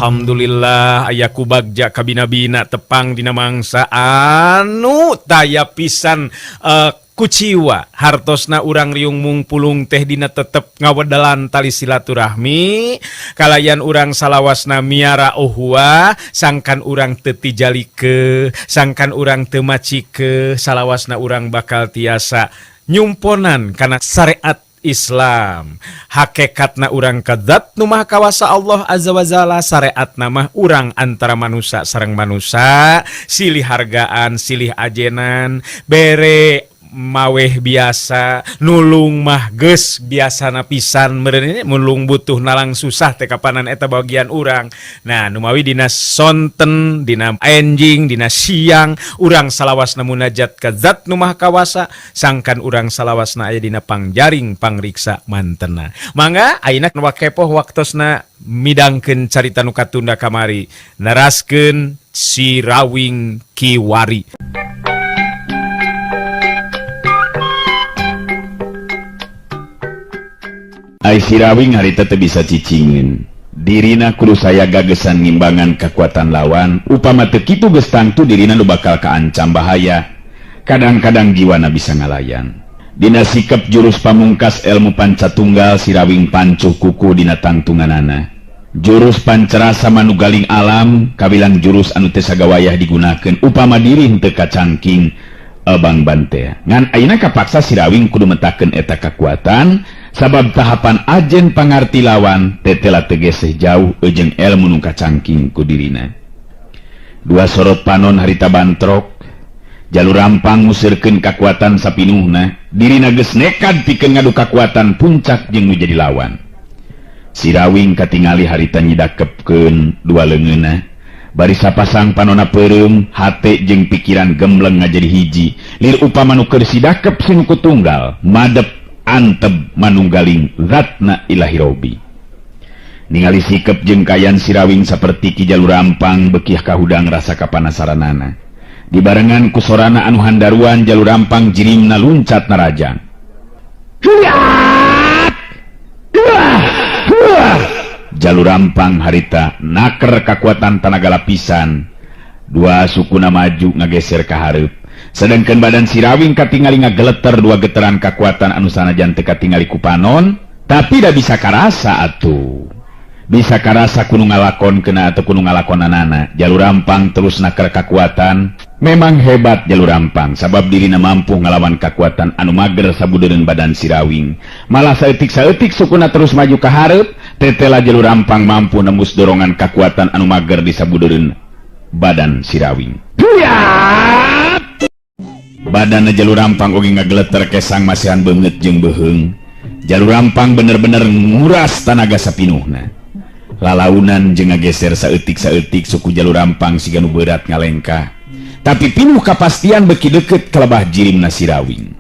Alhamdulillah aya ku bagja kabina-bina tepang dina mangsa anu taya pisan kuciwa hartosna urang riung mungpulung teh dina tetep ngawedelan tali silaturahmi kalayan urang salawasna miara uhwa sangkan urang teu tijalike sangkan urang teu macike salawasna urang bakal tiasa nyumponan kana syariat Islam. Hakekatna urang ka zat nu maha kawasa Allah Azza wa Jalla, syariatna mah urang antara manusia sareng manusia, silih hargaan, silih ajenan, bere maweh biasa, nulung mah geus biasana pisan meureun ini nulung butuh nalang susah teh kapanan eta bagian urang. Nah, numawi dina sonten, dina enjing, dina siang urang salawasna munajat ka zat nu maha kawasa, sangkan urang salawasna aya dina pangjaring pangriksa mantena. Mangga ayeuna wakepoh waktosna midangkeun carita nu katunda kamari, neraskeun Si Rawing Kiwari. Ai Sirawing harita teu bisa cicingeun. Dirina kudu saya gagesan ngimbangan kekuatan lawan, upama teu kitu geus tangtu dirina nu bakal kaancam bahaya. Kadang-kadang jiwana bisa ngalayan. Dina sikep jurus pamungkas ilmu pancatunggal Sirawing pancuh kuku dina tangtunganana. Jurus pancerasa manugaling alam kawilang jurus anu teu sagawayah digunakeun upama diri henteu kacangking Abang Bantea. Ngan ayeuna kapaksa Sirawing kudu metakeun eta kakuatan sabab tahapan ajen pangarti lawan tetela tegeseh jauh jeung ilmu nu kacangking ku dirina. Dua sorot panon harita bantrok, jalur rampang ngusirkeun kakuatan sapinuhna, dirina geus nekad pikeun ngadu kakuatan puncak jeung nu jadi lawan. Sirawing katingali harita nyidakepkeun dua leungeunna, bari sapasang panona peureum, hate jeung pikiran gemleng ngajadi hiji. Lir upama nu keur sidakep sinuku tunggal, madep anteb manunggaling zatna ilahi robi. Ningali sikep jeung kayan Sirawing saperti ki jalur rampang bekiah kahudang rasa kapanasaranana. Dibarengan ku sorana anu handaruan jalur rampang jirimna luncat narajang. Jalur rampang harita naker kakuatan tanaga lapisan. Dua sukuna maju ngageser ka hareup. Sedangkan badan Sirawing katingali ngageleter dua geteran kakuatan anu sanajan teu katingali ku panon, tapi da bisa karasa atuh. Bisa karasa kudu ngalakon kena atau kudu ngalakonanana. Jalur rampang terus naker kakuatan. Memang hebat jalur rampang sabab dirina mampu ngalawan kakuatan anu mager sabudeureun badan Sirawing. Malah saeutik-saeutik sukuna terus maju ka hareup, tetela jalur rampang mampu nembus dorongan kakuatan anu mager di sabudeureun badan Sirawing. Badan jalur rampang oge ngageleter kesang masihan beungeut jeung beuheung. Jalur rampang bener-bener nguras tanaga sapinuhna. Lalaunan jeung ngageser saeutik-saeutik suku jalur rampang siga nu berat ngalengkah. Tapi pinuh kapastian beki deket kalebah jirimna Sirawing.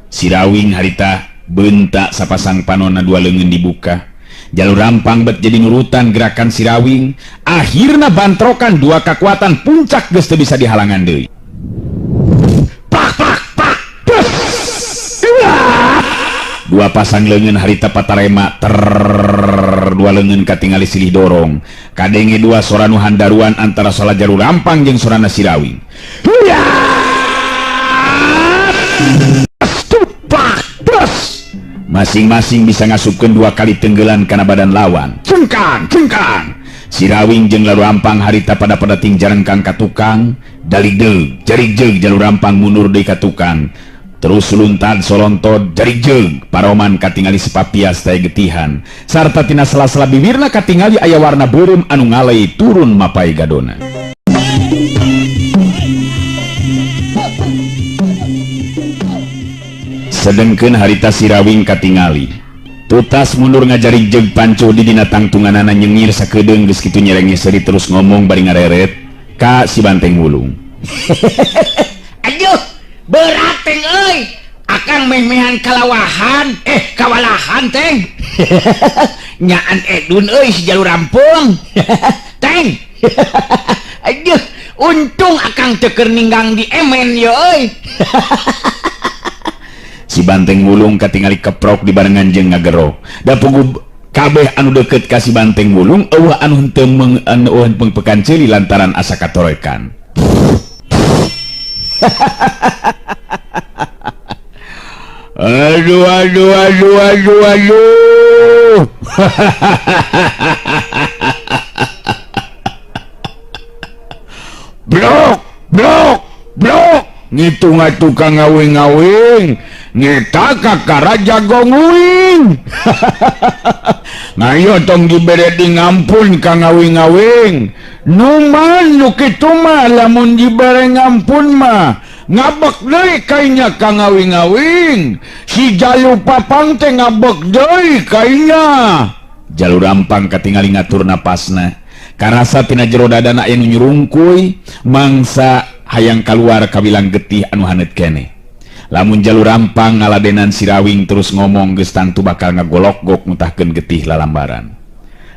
Sirawing harita bentak sapasang panona dua leungeun dibuka. Jalur rampang bet jadi nurutan gerakan Sirawing. Akhirna bantrokan dua kekuatan puncak geus teu bisa dihalangan deui. Pak pak pak. Bes. Dua pasang leungeun harita patarema ter dua leungeun katingali silih dorong. Kadenge dua sora nu handaruan antara sora jalur rampang jeung sorana Sirawing. Masing-masing bisa ngasupkeun dua kali tenggelan kana badan lawan. Cengkang, cengkang. Sirawing jeung jalur rampang harita pada-pada ting jarengkang ka tukang, daligdeug, jarigjeug jalur rampang mundur deui ka tukang. Terus luntad solontod jarigjeug, paroman katingali sepapias teh getihan. Sarta tina sela-sela bibirna katingali aya warna beureum anu ngalei turun mapai gadona. Sedengkeun harita Sirawing katingali. Tutas mundur ngajarigjeug pancuh di dina tangtunganana nyengir sakedeung geus kitu nyerenge seuri terus ngomong bari ngareret ka si Banteng Wulung. Aduh, berat teng euy. Akang meh-mehan kalawahan, kawalahan teng. Nyaan edun euy si jalur rampung. Teng. Aduh, untung akang teu keur ninggang di emen ye euy. Si Banteng Wulung katingali keprok dibarengan jeung ngagero. Da puguh Kabeh anu deket ka si Banteng Wulung eueuh anu henteu anu pengpekan ceuli lantaran asa katoroekan. Aduh aduh aduh aduh aduh. Blok blok blok ngitung atuh ka ngawing-ngawing ngeta kakara jagong uing. Ngayo tong dibere di ngampun ka ngawing-ngawing. Numan nu kitu mah lamun dibere ngampun mah ngabek deui kainya ka ngawing-ngawing. Si Jalu Papang teh ngabek deui kainya. Jalu Rampang katingali ngatur napasna. Karasa tina jero dadana aya nu nyurungkuy mangsa hayang kaluar kawilang getih anu haneut keneh. Lamun Jalu Rampang ngaladenan Sirawing terus ngomong geus tangtu bakal ngagolok-gok mutahkeun getih lalambaran.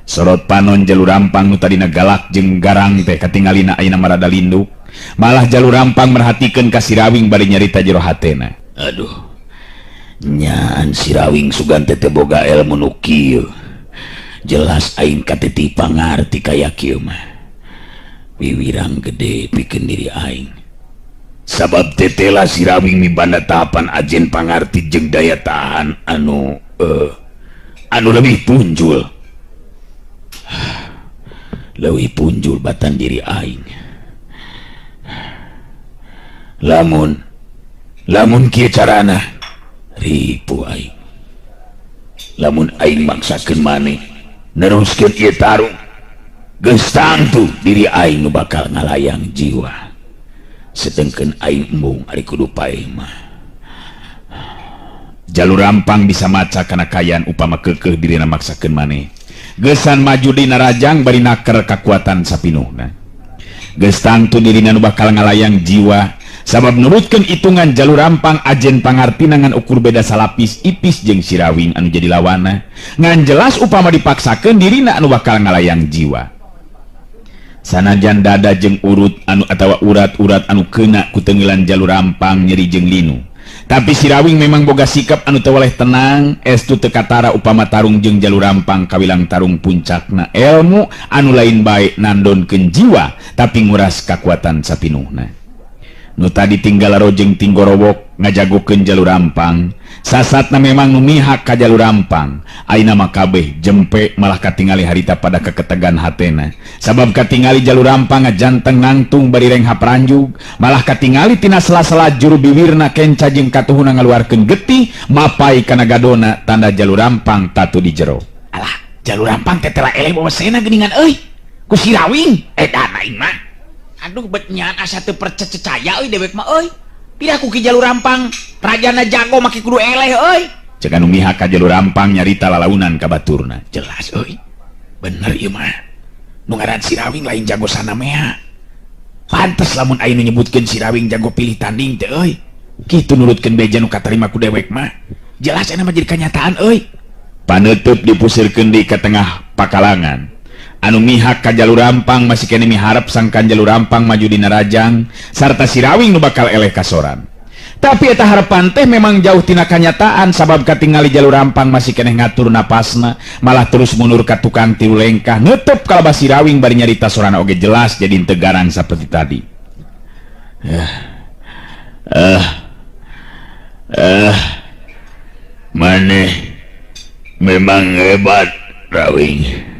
Sorot panon Jalu Rampang nu tadina galak jeung garang teh katingalina ayeuna marada linduk. Malah Jalu Rampang merhatikeun ka Sirawing bari nyarita jero hatena. Aduh, nyaan Sirawing sugan teh boga ilmu nu kieu. Jelas aing katiti pangarti kaya kieu mah. Wiwirang gede pikeun diri aing. Sabab tetela Sirawing mibanda tahapan ajen pangarti jeung daya tahan anu anu leuwih punjul. Leuwih punjul batan diri aing. Lamun lamun kieu carana ripu aing. Lamun aing maksakeun maneh neruskeun ieu tarung geus tangtu diri aing nu bakal ngalayang jiwa. Sedengkeun aing embung ari kudu paeh mah. Jalu Rampang bisa maca kana kayan upama keukeuh dirina maksakeun maneh. Geusan maju dina rajang bari naker kakuatan sapinuhna. Geus tangtu dirina nu bakal ngalayang jiwa sabab nurutkeun hitungan Jalu Rampang ajen pangartina ngan ukur beda salapis ipis jeung Sirawing anu jadi lawana. Ngan jelas upama dipaksakeun dirina anu bakal ngalayang jiwa. Sanajan dada jeung urut anu atawa urat-urat anu keuna ku teunggeulan Jalu Rampang nyeri jeung linu. Tapi Sirawing memang boga sikap anu teu weleh tenang, estu teu katara upama tarung jeung Jalu Rampang kawilang tarung puncakna elmu anu lain bae nandonkeun jiwa tapi nguras kakuatan sapinuhna. Nu tadi tinggal rojeng tinggorowok ngajagokeun Jalu Rampang, sasatna memang nu mihak ka Jalu Rampang. Ayeuna mah kabeh jempe malah katingali harita pada keketegan hatena. Sabab katingali Jalu Rampang ngajanteng nangtung bari renghap ranjug, malah katingali tina sela-sela juru biwirna kenca jeung katuhuna ngaluarkeun getih mapai kana gadona tanda Jalu Rampang tatu di jero. Alah, Jalu Rampang teh tela eleh bawa sena geuningan euy. Ku Sirawing edan aing mah. Aduh bet nyaan asa teu percaya euy dewek mah euy. Pindah ku Ki Jalu Rampang, rajana jago make kudu eleh euy. Cek anu mihak ka Jalu Rampang nyarita lalaunan ka baturna. Jelas euy. Bener ieu mah. Nu ngaran Sirawing lain jago sanamea. Pantes lamun aya nu nyebutkeun Sirawing jago pilih tanding teh euy. Kitu nurutkeun beja nu katarima ku dewek mah. Jelas aya mah jadi kanyataan euy. Paneuteub dipusirkeun deui ka tengah pakalangan. Anu mihak ka Jalu Rampang masih kene miharep sangkan Jalu Rampang maju dina rajang sarta Sirawing nu bakal eleh kasoran. Tapi eta harapan teh memang jauh tina kanyataan sabab katingali Jalu Rampang masih keneh ngatur napasna malah terus mundur ka tukang tilu lengkah neuteub kalabah Sirawing bari nyarita sorana oge jelas jadi teu garang saperti tadi. Maneh memang hebat Rawing.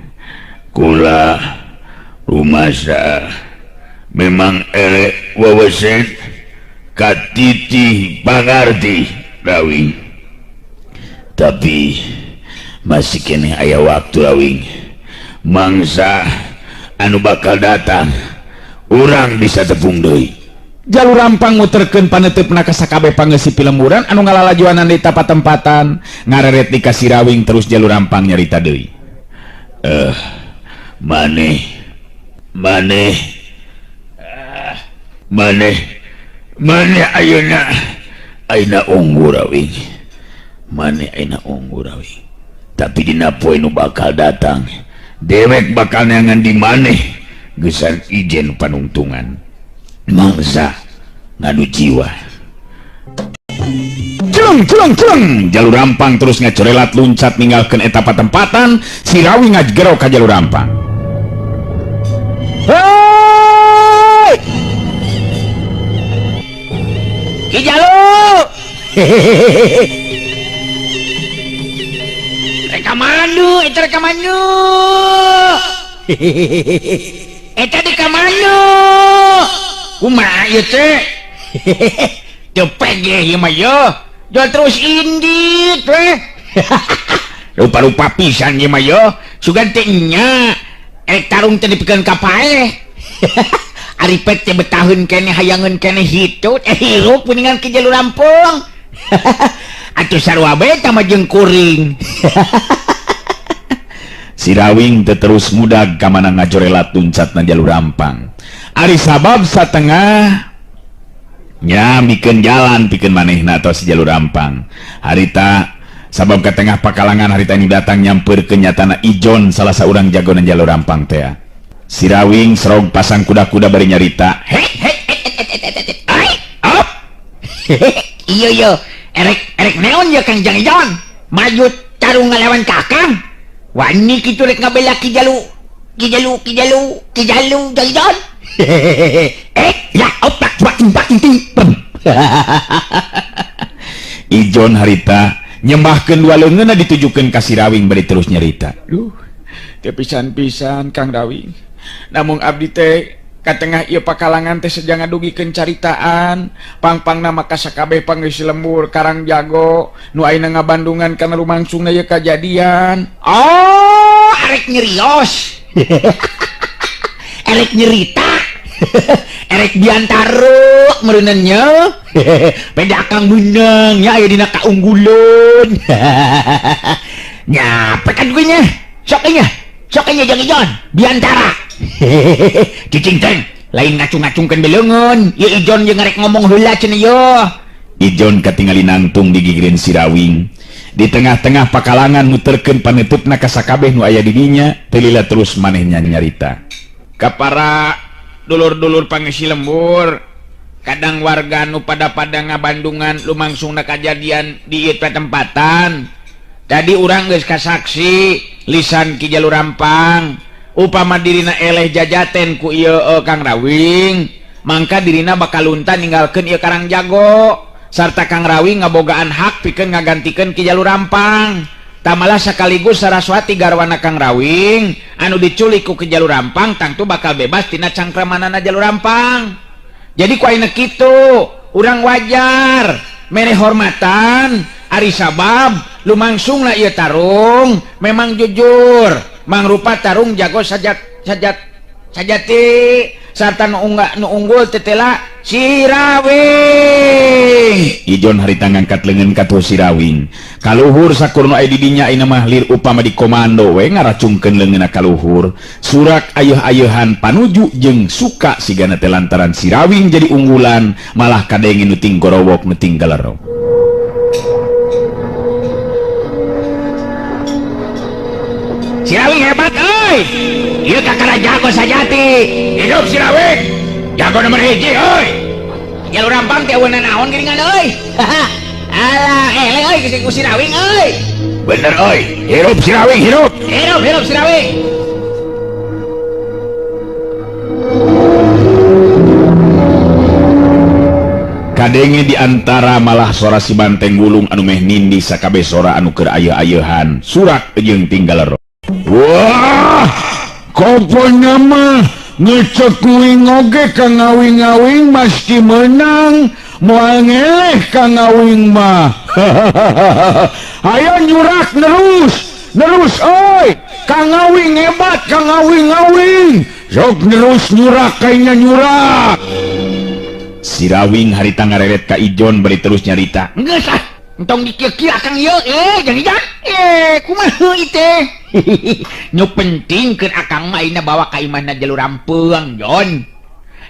Kula rumasa memang elek wewesen katiti pangarti Rawing. Tapi masih keneh aya waktu Rawing. Mangsa anu bakal datang urang bisa tepung deui. Jalu Rampang muterkeun paneuteup ka sakabeh pangeusi pilemburan anu ngalalajuanan di tapatempatan ngareret di ka Sirawing terus Jalu Rampang nyarita deui. Maneh maneh maneh maneh ayeuna ayeuna unggul Rawing. Maneh ayeuna unggul Rawing. Tapi dina poe nu bakal datang dewek bakal neangan di maneh geusan ijen panungtungan. Mangsa ngadu jiwa. Culeng culeng culeng Jalur Rampang terus ngacorelat luncat ninggalkeun eta patempatan. Si Rawing ngajgero ka Jalur Rampang. Hei! Ki Jalu! Reka mandu, eta reka mandu. Eta di kamandu. Kumaha ieu teh? Teu pegeh ieu mah yeuh. Jual terus indit weh. Rupa-rupa pisan ieu mah yeuh. Sugan teh nya. Erek tarung teh dipikeun ka paeh. Ari pek teh betaheun keneh hayangeun keneh hitut hirup kuningan Ki Jalu Rampung. Atuh sarua bae tah mah jeung kuring. Si Rawing teh terus mudag ka mana ngajorelat luncatna Jalur Rampang. Ari sabab satengah nya mikeun jalan pikeun manehna atau si Jalur Rampang. Harita sabab ka tengah pakalangan harita nu datang nyampeurkeun nyatana Ijon salah saurang jagoan Jalur Rampang teh. Si Rawing serog pasang kuda-kuda bari nyarita. Hei hei ai op. Iya iya erek erek neon ya Kang Jang Ijon. Maju tarung ngalawan kakang. Wani kitu rek ngabela Ki Jalu. Ki Jalu Ki Jalu Ki Jalu Jang Ijon. Eh ya opak dua empat ting pem. Ijon harita nyembahkeun dua leungeunna ditujukeun ka si Rawing bari terus nyarita. Duh, teu pisan-pisan Kang Rawing. Namung abdi teh ka tengah ieu pakalangan teh sejang ngadugikeun caritaan, pang-pangna maka sakabeh pangeus lembur Karang Jago nu ayeuna ngabandungan kana lumangsungna ieu kajadian. Oh, arek nyerios. Erek nyerita. Erek biantara meureunna nya. Beda Kang beunang nya aya dina kaunggulan. Nya pekan gue nya. Sok nya. Sok nya Jang Ijon biantara. Cicing teng lain ngacung-ngacungkeun beleungeun. Ieu Ijon jeung ngarek ngomong heula cenah ieu. Ijon katingali nangtung digigireun si Rawing. Di tengah-tengah pakalangan muterkeun paneutupna ka sakabeh nu aya di dinya, teu lila terus manehna nyarita. Ka para dulur-dulur pangeusi lembur, kadang warga nu pada-pada ngabandungan lumangsungna kajadian di ieu patempatan. Tadi urang geus kasaksi lisan Ki Jalur Rampang, upama dirina eleh jajaten ku ieu Kang Rawing, mangka dirina bakal lunta ninggalkeun ieu Karang Jago. Sarta Kang Rawing ngabogaan hak pikeun ngagantikeun Ki Jalur Rampang. Tamalah sekaligus Saraswati garwana Kang Rawing anu diculik ku Ki Jalur Rampang tangtu bakal bebas tina cangkramanana Jalur Rampang. Jadi ku ayeuna kitu, urang wajar mere hormatan ari sabab lumangsungna ieu tarung memang jujur mangrupa tarung jago sajat sajat sajati sarta nu unggah nu unggul tetela si Rawing. Ijon harita ngangkat leungeun ka tuh si Rawing. Kaluhur sakur nu aya di dinya ayeuna mah lir upama di komando we ngaracungkeun leungeunna kaluhur. Surak ayeuh-ayeuhan panuju jeung suka sigana teh lantaran si Rawing jadi unggulan malah kadenge nu ting gorowok nu ting galerok. Si Rawing hebat euy. Ieu kakara jago sajati. Hidup si Rawing. Jago nomor 1 euy. Jalur Rampang teh eueuh naon geuningan euy. Alah, eleh euy geus ku si Rawing euy. Bener euy. Hirup si Rawing, hirup. Hirup, hirup si Rawing. Kadenge di antara malah sora si banteng gulung anu meh nindi sakabeh sora anu keur ayeuh-ayeuhan surak jeung tinggal ro. Wah, koponya mah ngecek kuing oge ka ngawing-ngawing masti menang, moal ngeleh ka ngawing mah. Ayo nyurak nerus, nerus oi, ka ngawing hebat, ka ngawing-ngawing. Sok nerus nyurak kayaknya nyurak. Si Rawing harita ngareret ka Ijon bari terus nyarita. Geus ah, entong dikieu-kieu akang ieu, jang Ijon. Kumaha ieu teh? Nu penting keur akang mah ayeuna bawa ka imahna Jalur Rampung, Jon.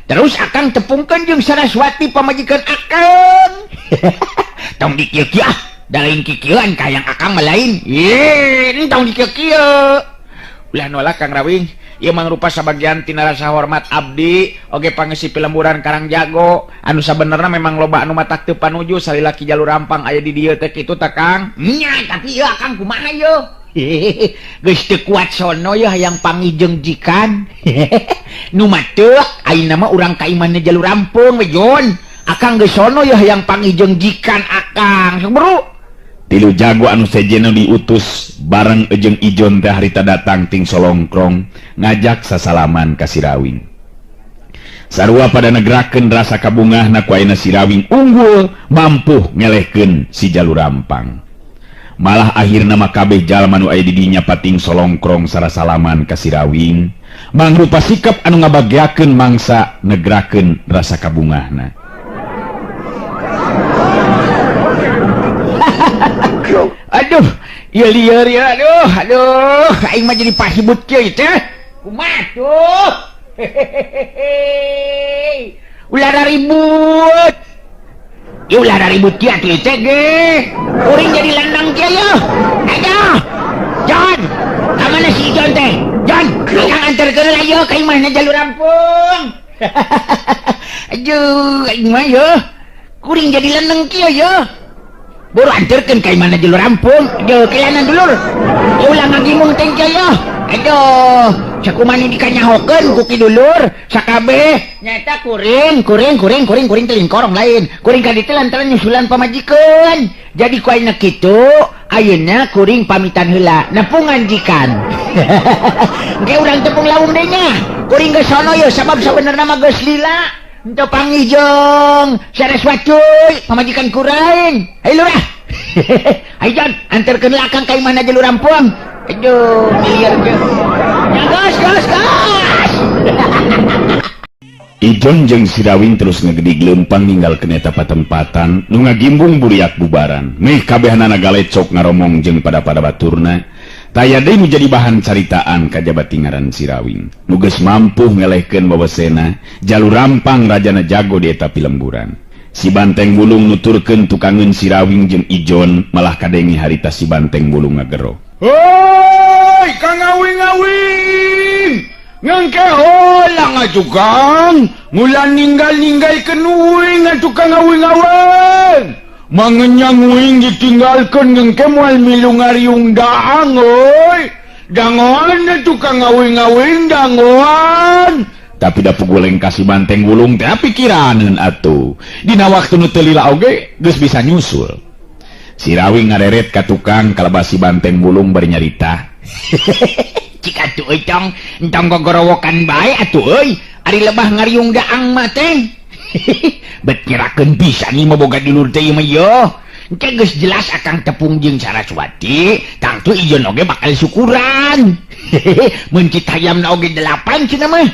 Terus akang tepungkeun jeung Saraswati pamajikan akang. Tong dikieu-kieu ah, da lain kikieuan ka hayang akang mah lain. Ye, entong dikieu-kieu. Ulah nolak Kang Rawing. Ieu mangrupa sabagian tina rasa hormat abdi oge pangeusi pilemburan Karang Jago anu sabenerna memang loba anu matak teu panuju salila Ki Jalur Rampang aya di dieu teh kitu tah Kang. Nya tapi ieu Akang kumaha ieu? Geus teu kuat sono yeuh hayang panggih jeung jikan. Nu mateuk ayeuna mah urang ka imahna Jalur Rampung we Jon. Akang geus sono yeuh hayang panggih jeung jikan Akang. Sok buru. Tilu jago anu sejenna diutus bareng jeung Ijon teh harita datang ting solongkrong ngajak sasalaman ka Sirawing. Sarua pada negrakeun rasa kabungahna ku ayeuna Sirawing unggul mampu ngelehkeun si Jalur Rampang. Malah akhirna mah kabeh jalma nu aya di dinya pating solongkrong sarasalaman ka Sirawing, mangrupa sikap anu ngabageakeun mangsa negrakeun rasa kabungahna. Aduh, ieu lieur ya, aduh, aduh, aing mah jadi pahibut kieu teh. Kumaha tuh? Hehehe. Ulah ribut. Ieu ulah ribut kieu atuh teh ge. Kuring jadi landang kieu yeuh. Ayo. Jon, ka mana si Ijon teh? Jon, akang anterkeun heula yeuh ka imahna Jalur Rampung. Aduh, aing mah yeuh. Kuring jadi landang kieu yeuh. Buru anterkeun ka imahna Jalur Rampung. Aduh, kelanan dulur. Ieu ulah ngagimung teh kieu yeuh. Aduh, sakumaha nu dikanyahokeun ku ki dulur sakabeh nyaeta kuring, kuring, kuring, kuring, kuring teh lingkorong lain. Kuring ka ditu lantaran nyusulan pamajikan. Jadi ku ayeuna kitu, ayeuna kuring pamitan heula, nepungan jikan. Engke urang tepung lawung deui nya. Kuring geus sono yeuh sabab sabenerna mah geus lila. Henteu panggih jeung Saraswati pamajikan kuring. Hayu lurah. Hayu Jon, anterkeun lah Akang ka imahna Jalur Rampung. Aduh, lieur ge. Ya gas, gas, gas. Ijon jeung Sirawing terus ngegedig leumpang ninggalkeun eta patempatan nu ngagimbung buriak bubaran. Meh kabehanana galecok ngaromong jeung pada-pada baturna. Taya deui nu jadi bahan caritaan kajaba tingaran Sirawing. Nu geus mampu ngelehkeun wawesena Jalur Rampang rajana jago di eta pilemburan. Si Banteng Bulung nuturkeun tukangeun Sirawing jeung Ijon malah kadenge harita si Banteng Bulung ngagero. Hoi, Kang Awing-awing. Ngengke holang atuh Kang, mula ninggal-ninggalkeun uing atuh Kang Awing-awing. Mangenyang uing ditinggalkeun ngengke moal milu ngariung daang euy. Dangoan atuh Kang Awing-awing dangoan. Tapi da puguleng ka si Banteng Bulung teh pikiraneun atuh. Dina waktu nu teu lila oge geus bisa nyusul. Sirawing ngareret ka tukang kalebas si Banteng Bulung bari nyarita. Cik atuh euy tong, entong gogorowokan bae atuh euy. Ari lebah ngariung daang mah teh. Bet nyerakeun pisan ieu mah boga dulur teh ieu mah yeuh. Engke geus jelas akang tepung jeung Saraswati, tangtu Ijon oge bakal syukuran. Mun citayamna oge 8 cenah mah.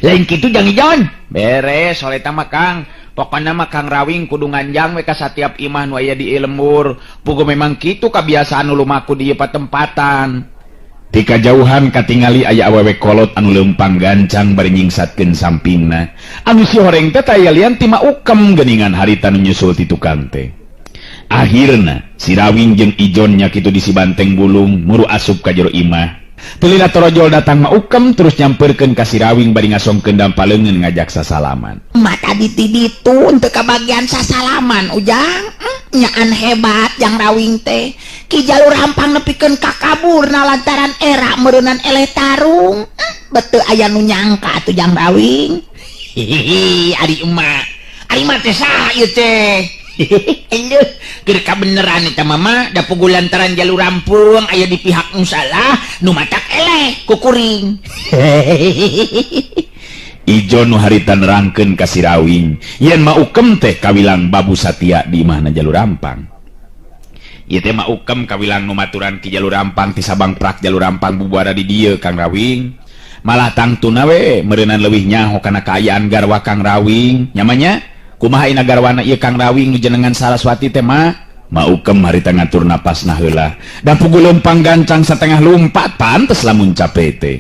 Lain kitu jang Ijon. Beres soleta mah Kang. Pokona mah Kang Rawing kudu nganjang we ka satiap imah nu aya di lembur. Pugu memang kitu kabiasaan nu lumaku di ieu patempatan. Ti kajauhan katingali aya awewe kolot anu leumpang gancang bari nyingsatkeun sampingna. Anu si horeng teh taya lian ti maukem geuningan harita nu nyusul ti tukang teh. Akhirna Sirawing jeung Ijon nya kitu di si Banteng Bulung muru asup ka jero imah. Teu lila torojol datang maukem terus nyamperkeun ka Sirawing bari ngasongkeun dampaleungeun ngajak sasalaman. Mata di ditu teu kabagian sasalaman ujang. Nyaan hebat jang Rawing teh. Ki Jalur Rampang nepikeun ka kaburna lantaran era meureunnan eleh tarung. Betul aya nu nyangka atuh jang Rawing. Hihihi, ari emak. Ari emak teh saha ieu teh? Eleuh, keur kabeneran eta mama da puguh lantaran Jalur Rampung aya di pihak nu salah nu matak eleh ku kuring. Ijon nu harita nerangkeun ka Sirawing yen maukem teh kawilang Babu Satya di imahna Jalur Rampang. Ieu teh maukem kawilang nu maturan Ki Jalur Rampang ti Sabang Prak Jalur Rampang bubuara di dieu Kang Rawing. Malah tangtuna we meureunan leuwih nyaho kana kaayaan garwa Kang Rawing. Nyamanya kumaha ina garwana ieu Kang Rawing nu jenengan Saraswati teh mah? Maukem harita ngatur napasna heula. Da puguh leumpang gancang satengah lumpat pantes lamun cape teh.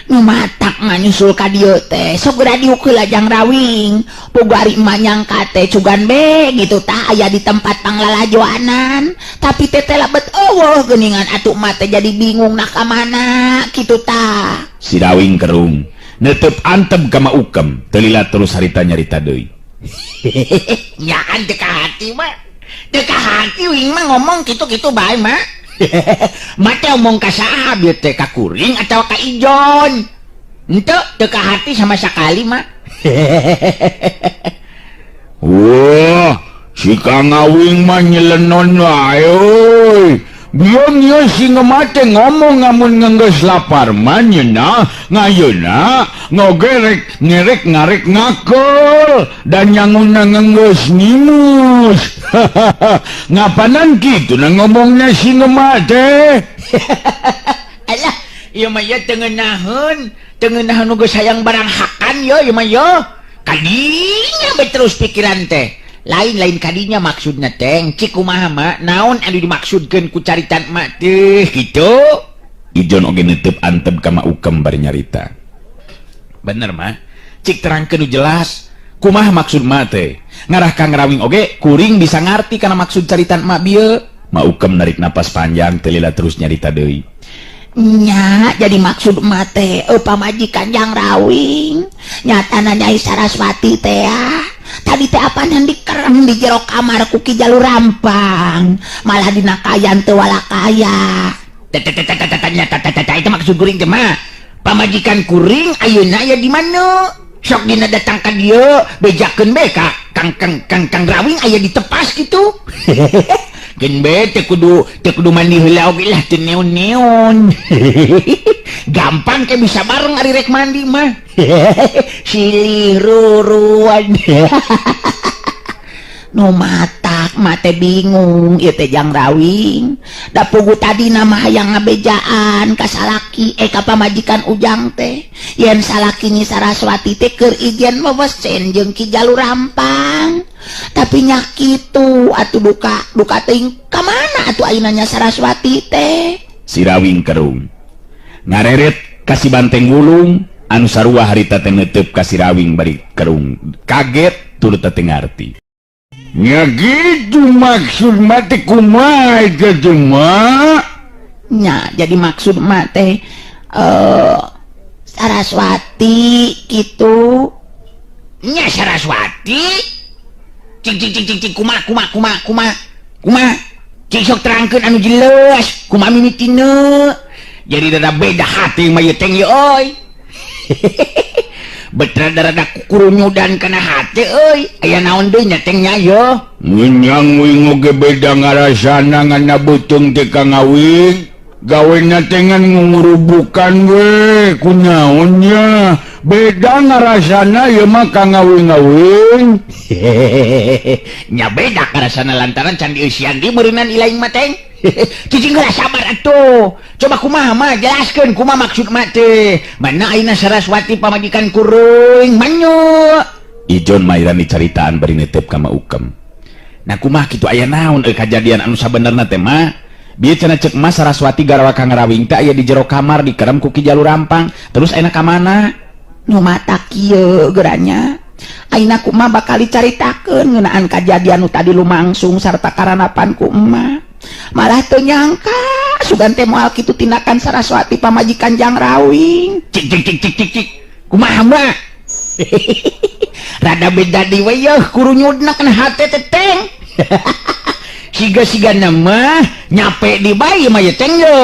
Nu matak manyusul ka dieu teh sok geura diuk heula Jang Rawing. Puguh ari emak nyangka teh cugan be gitu tah aya di tempat panglalajoanan, tapi teh teh lebet eueuh geuningan, atuh emak teh jadi bingung nak ka mana kitu tah. Si Rawing kerung, netep antep ka Ma Ukem, teu lila terus harita nyarita deui. Nyaan teu kahati mah. Teu kahati wing mah ngomong kitu-kitu bae mah. Mah teh omong ka saha bieu teh, ka kuring atawa ka Ijon? Henteu, teu kahati sama sekali mah. Wah, si Kang Awing mah nyelenon wae euy. Bieu ieu si ngemate ngomong ngamun ngenggeus lapar mah nyeunah ngayeuna ngogerek ngerek ngarek ngakel dan nyanguna ngenggeus ngimus. Ngapanan kitu na ngomongna si ngemate? Alah, ieu mah ieu teu ngeunaheun, teu ngeunaheun nu geus hayang barang hakan yo ieu mah yo. Kadinya be terus pikiran teh. Lain-lain kadinya maksudna teh, cik kumaha mak, naon anu dimaksudkeun ku caritan mak teh kitu? Ijon oge netep antep ka Ma Ukem bari nyarita. Bener mah, cik terangkeun nu jelas. Kumaha maksud mak teh? Ngarah Kang Rawing oge kuring bisa ngarti kana maksud caritan mak bieu. Ma Ukem narik napas panjang, teu lila terus nyarita deui. Nya, jadi maksud emak teh pamajikan Jang Rawing nyatana Nyai Saraswati teh ah. Tadi teh apanan dikerem di jero kamar ku Ki Jalur Rampang, malah dina kayan teu walakaya. Itu maksud kuring teh mah. Pamajikan kuring ayeuna aya di mana? Sok dina datang ka dieu bejakeun be ka Kang Kang Kang Kang Rawing aya di tepas gitu. Geun be teu kudu mandi heula oge lah, teu neon-neon. Gampang ke bisa bareng ari rek mandi mah. Silih ruruan. Nu matak mate bingung ieu teh Jang Rawing. Da puguh tadi nama hayang ngabejaan ka salaki ka pamajikan Ujang teh. Yen salaki Nyi Saraswati teh keur ijen wewesen jeung Ki Jalur Rampang. Tapi nya kitu atuh duka duka teuing ka mana atuh ayeuna nya Saraswati teh. Si Rawing kerung. Ngareret ka si Banteng Wulung anu sarua harita teh neuteup ka si Rawing bari kerung. Kaget turut teu ngarti. Ya gitu maksud mati kumaha itu mah. Nya, jadi maksud mak teh Saraswati gitu. Nya Saraswati. Cik cik cik cik cik kumaha kumaha kumaha kumaha kumaha. Cik sok terangkeun anu jelas, kumaha mimitina. Jadi rada beda hati mah ieu teh ieu euy. Betra rada kukurunyudan kana hati euy. Aya naon deui nya teh nya ieu? Ngenyang wing oge beda ngarasana ngana beuteung teh Kang Awing. Gawena teh ngan ngurubukan we kunaon nya. Beda ngarasana ieu mah Kang Awing-awing. Nya beda ngarasana lantaran can dieusian di meureunan ilaing mah teh. Cicing heula, sabar atuh. Coba kumaha mah, jelaskeun kumaha maksud mah teh. Mana ayeuna Saraswati pamajikan kuring manyu? Ijon mairan dicaritaan bari netep ka Ma Ukem. Nah, kumaha kitu, aya naon euy kajadian anu sabenerna teh mah? Bieu cenah ceuk Mas Saraswati garwa Kang Rawing teh aya di jero kamar dikerem ku Ki Jalur Rampang. Terus ayeuna ka mana? Nu mata kieu geranya. Ayeuna ku emak bakal dicaritakeun ngeunaan kajadian nu tadi lumangsung sarta karanapan ku emak. Malah teu nyangka sugan teh moal kitu tindakan Saraswati pamajikan Jang Rawing. Cik cik cik cik cik cik. Kumaha mah? Rada beda di we yeuh kurunyudna kana hate teh teng. Siga-siga nama nyape di bayi mah ye teng yo.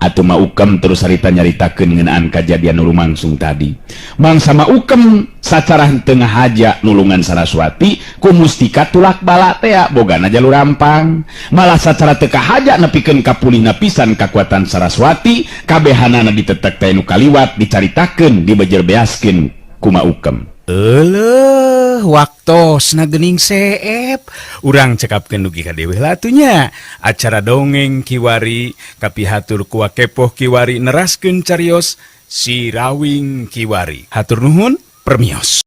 Atuh Ma Ukem terus harita nyaritakeun ngeunaan kajadian nu lumangsung tadi. Mangsa Ma Ukem sacara henteu ngahaja nulungan Saraswati ku mustika tulak bala teh bogana Jalur Rampang. Malah sacara teu kahaja nepikeun kapulihna pisan kakuatan Saraswati, kabehanana ditetek teh nu kaliwat dicaritakeun dibejerbeaskeun ku Ma Ukem. Eleuh, waktosna geuning seep. Urang cekapkeun dugi ka dieu lah atuh nya. Acara dongeng kiwari kapihatur ku Wakepoh kiwari neraskeun carios Si Rawing kiwari. Hatur nuhun, permios.